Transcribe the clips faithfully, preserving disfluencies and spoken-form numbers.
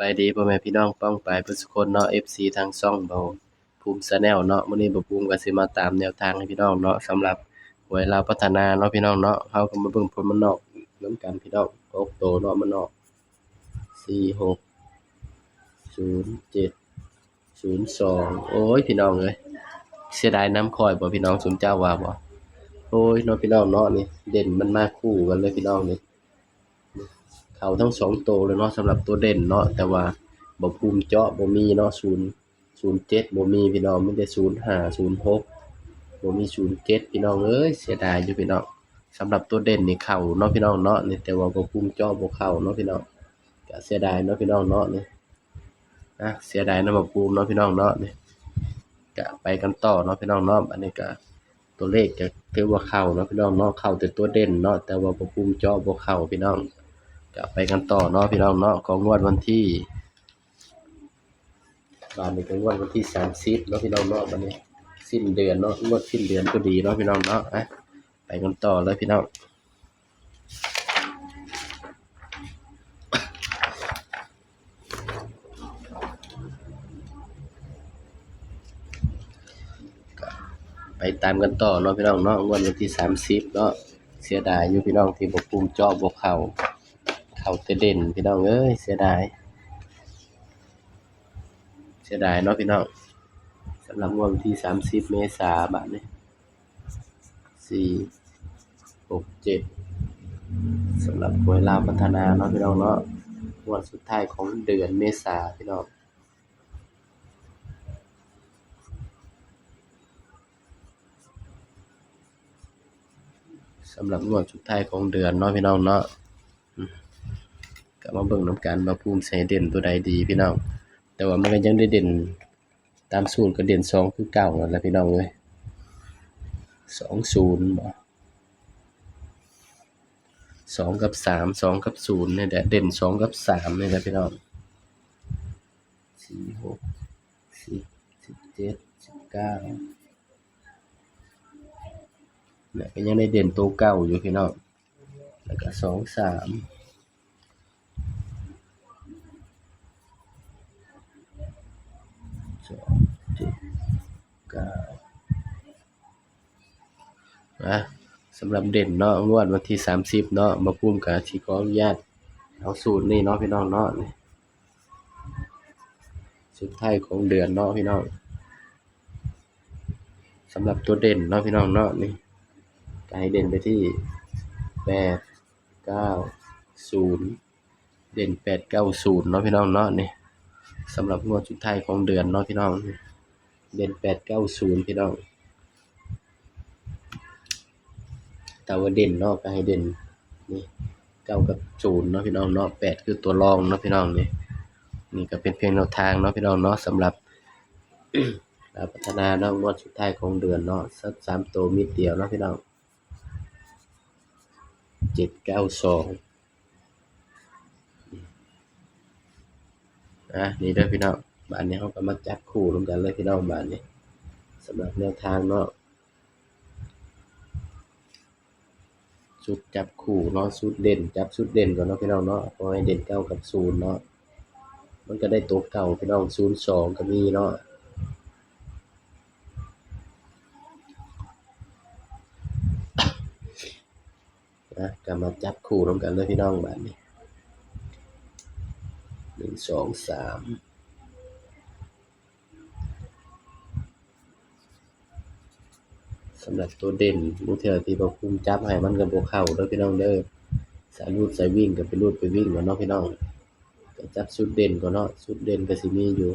บายดีพ่อแม่พี่น้องป้องปายเบิดซุคนเนาะ เอฟซี ทางช่องบ่าวภูมิ Channel เนาะ มื้อนี้บ่าวภูมิก็สิมาตามแนวทางให้พี่น้องเนาะ สำหรับหวยลาวพัฒนาเนาะพี่น้องเนาะ เฮาก็มาเบิ่งผลมันออกนำกันพี่น้อง หกโตเนาะ มันออก สี่หก ศูนย์เจ็ด ศูนย์สอง โอ้ย พี่น้องเอ้ย เสียดายนำข้อยบ่พี่น้อง ซุมเจ้าว่าบ่ โอ้ย เนาะพี่น้องเนาะ นี่ เด่นมันมาคู่กันเลยพี่น้องนี่ เข้าทั้งสองโตเลยเนาะ สำหรับตัวเด่นเนาะ แต่ว่าบ่าวภูมิเจาะบ่มีเนาะ ศูนย์ ศูนย์เจ็ด บ่มีพี่น้อง มีแต่ ศูนย์ห้า ศูนย์หก บ่มี ศูนย์เจ็ด พี่น้องเอ้ย เสียดายอยู่พี่น้อง สำหรับตัวเด่นนี่เข้าเนาะพี่น้องเนาะ นี่ แต่ว่าบ่าวภูมิเจาะบ่เข้าเนาะพี่น้อง ก็เสียดายเนาะพี่น้องเนาะ นี่ นะ เสียดายนำบ่าวภูมิเนาะพี่น้องเนาะ นี่ ก็ไปกันต่อเนาะพี่น้องเนาะ อันนี้ก็ตัวเลขก็ถือว่าเข้าเนาะพี่น้องเนาะ เข้าแต่ตัวเด่นเนาะ แต่ว่าบ่าวภูมิเจาะบ่เข้าพี่น้อง ก็ไปกันต่อเนาะพี่น้องเนาะ ของงวดวันที่ บาดนี้ก็งวดวันที่สามสิบเนาะพี่น้องเนาะ บัดนี้สิ้นเดือนเนาะ งวดสิ้นเดือนพอดีเนาะพี่น้องเนาะ อ่ะ ไปกันต่อเลยพี่น้อง ไปตามกันต่อเนาะพี่น้องเนาะ งวดวันที่สามสิบเนาะ เสียดายอยู่พี่น้องที่บ่าวภูมิเจาะบ่เข้า เข้าแต่เด่นพี่น้องเอ้ย เสียดาย เสียดายเนาะพี่น้อง สำหรับงวดวันที่สามสิบเมษา บาดนี้ สี่หกเจ็ด สำหรับหวยลาวพัฒนาเนาะพี่น้องเนาะ งวดสุดท้ายของเดือนเมษาพี่น้อง สำหรับงวดสุดท้ายของเดือนเนาะพี่น้องเนาะ อืม ก็มาเบิ่งนำกันว่าภูมิสิให้เด่นตัวใดดีพี่น้อง แต่ว่ามันก็ยังได้เด่น ตามสูตรก็เด่นสองคือเก่านั่นแหละพี่น้องเอ้ย สองศูนย์ บ่ สองกับสาม สองกับศูนย์ นี่แหละ เด่นสองกับสามนี่แหละพี่น้อง สี่หก สิบ สิบเจ็ด สิบเก้า เนี่ย ก็ยังได้เด่นตัวเก่าอยู่พี่น้อง แล้วก็สองสาม สองเจ็ดเก้า นะ สำหรับเด่นเนาะ งวดวันที่สามสิบเนาะ บ่าวภูมิก็สิขออนุญาตเอาสูตรนี่เนาะพี่น้องเนาะ นี่ สุดท้ายของเดือนเนาะพี่น้อง สำหรับตัวเด่นเนาะพี่น้องเนาะ นี่ ก็ให้เด่นไปที่ แปดเก้าศูนย์ เด่น แปดเก้าศูนย์ เนาะพี่น้องเนาะ นี่ สำหรับงวดสุดท้ายของเดือนเนาะพี่น้อง เด่น แปดเก้าศูนย์ พี่น้อง แต่ว่าเด่นเนาะ ก็ให้เด่น นี่ เก้ากับศูนย์ เนาะพี่น้องเนาะ แปด คือตัวรองเนาะพี่น้อง นี่ นี่ก็เป็นเพียงแนวทางเนาะพี่น้องเนาะ สำหรับ ลาวพัฒนาเนาะ งวดสุดท้ายของเดือนเนาะ สักสามตัวเม็ดเดียวเนาะพี่น้อง เจ็ดเก้าสอง อ่ะ นี่เด้อพี่น้อง บาดนี้เฮาก็มาจับคู่นำกันเลยพี่น้อง บาดนี้ สำหรับแนวทางเนาะ ชุดจับคู่เนาะ ชุดเด่น จับชุดเด่นก่อนเนาะพี่น้องเนาะ เพราะให้เด่นเก้ากับศูนย์เนาะ มันก็ได้ตัวเก่าพี่น้อง ศูนย์สอง ก็มีเนาะ นะ ก็มาจับคู่นำกันเลยพี่น้อง บาดนี้ หนึ่ง สอง สาม สำหรับตัวเด่น บางเทื่อที่บ่าวภูมิจับให้มันก็บ่เข้าเด้อพี่น้องเด้อ สายรูดสายวิ่งก็ไปรูดไปวิ่งก่อนเนาะพี่น้อง ก็จับชุดเด่นก่อนเนาะ ชุดเด่นก็สิมีอยู่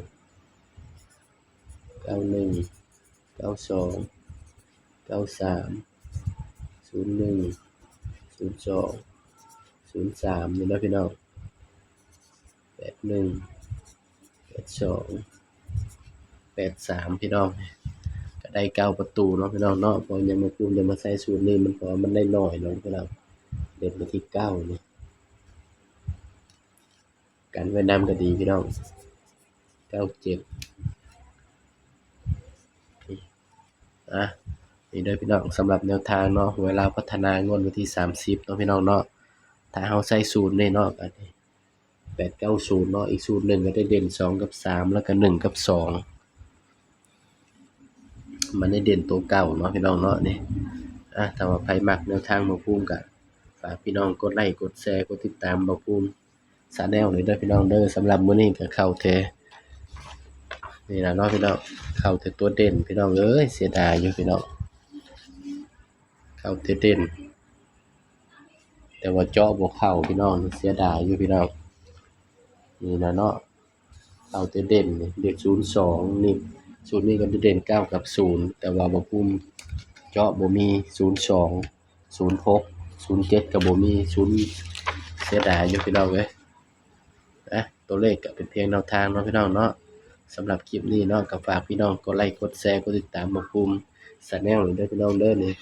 เก้าหนึ่ง เก้าสอง เก้าสาม ศูนย์หนึ่ง ศูนย์สอง ศูนย์สาม นี่เนาะพี่น้อง แปดหนึ่ง แปดสอง แปดสาม พี่น้อง ก็ได้เก้าประตูเนาะพี่น้องเนาะ เพราะยังมาคูณยังมาใส่สูตรนี้มัน เพราะว่ามันได้น้อยเนาะพี่น้อง เด่นไปที่เก้านี่ กันไว้นำก็ดีพี่น้อง เก้าเจ็ด อ่ะ นี่เด้อพี่น้อง สำหรับแนวทางเนาะ หวยลาวพัฒนางวดวันที่สามสิบเนาะพี่น้องเนาะ ถ้าเฮาใส่สูตรนี่เนาะ ก็ แปดเก้าศูนย์เนาะ อีกสูตรหนึ่งก็ได้เด่นสองกับสาม แล้วก็หนึ่งกับสอง มันได้เด่นตัวเก่าเนาะพี่น้องเนาะ นี่ อ่ะ ถ้าว่าไผมักแนวทางบ่าวภูมิก็ฝากพี่น้องกดไลค์กดแชร์กดติดตามบ่าวภูมิ Channel เลยเด้อพี่น้องเด้อ สำหรับมื้อนี้ก็เข้าแต่นี่ล่ะเนาะพี่น้อง เข้าแต่ตัวเด่นพี่น้องเอ้ย เสียดายอยู่พี่น้อง เข้าแต่เด่น แต่ว่าเจาะบ่เข้าพี่น้อง เสียดายอยู่พี่น้อง นี่ล่ะเนาะ เข้าแต่เด่นนี่ เด่นศูนย์สองนี่ สูตรนี้ก็เด่นเก้ากับศูนย์ แต่ว่าบ่าวภูมิเจาะบ่มี ศูนย์สอง ศูนย์หก ศูนย์เจ็ด ก็บ่มี ศูนย์ เสียดายอยู่พี่น้องเอ้ย นะ ตัวเลขก็เป็นเพียงแนวทางเนาะพี่น้องเนาะ สำหรับคลิปนี้เนาะ ก็ฝากพี่น้องกดไลค์กดแชร์กดติดตามบ่าวภูมิ Channel เลยเด้อพี่น้องเด้อ นี่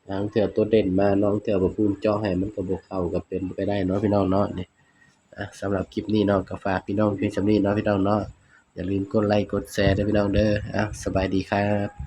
ลางเทื่อตัวเด่นมา ลางเทื่อบ่าวภูมิเจาะให้มันก็บ่เข้าก็เป็นไปได้เนาะพี่น้องเนาะ นี่ อ่ะ สำหรับคลิปนี้เนาะ ก็ฝากพี่น้องเพียงส่ำนี้เนาะพี่น้องเนาะ อย่าลืมกดไลค์กดแชร์เด้อพี่น้องเด้อ อ่ะ สบายดีครับ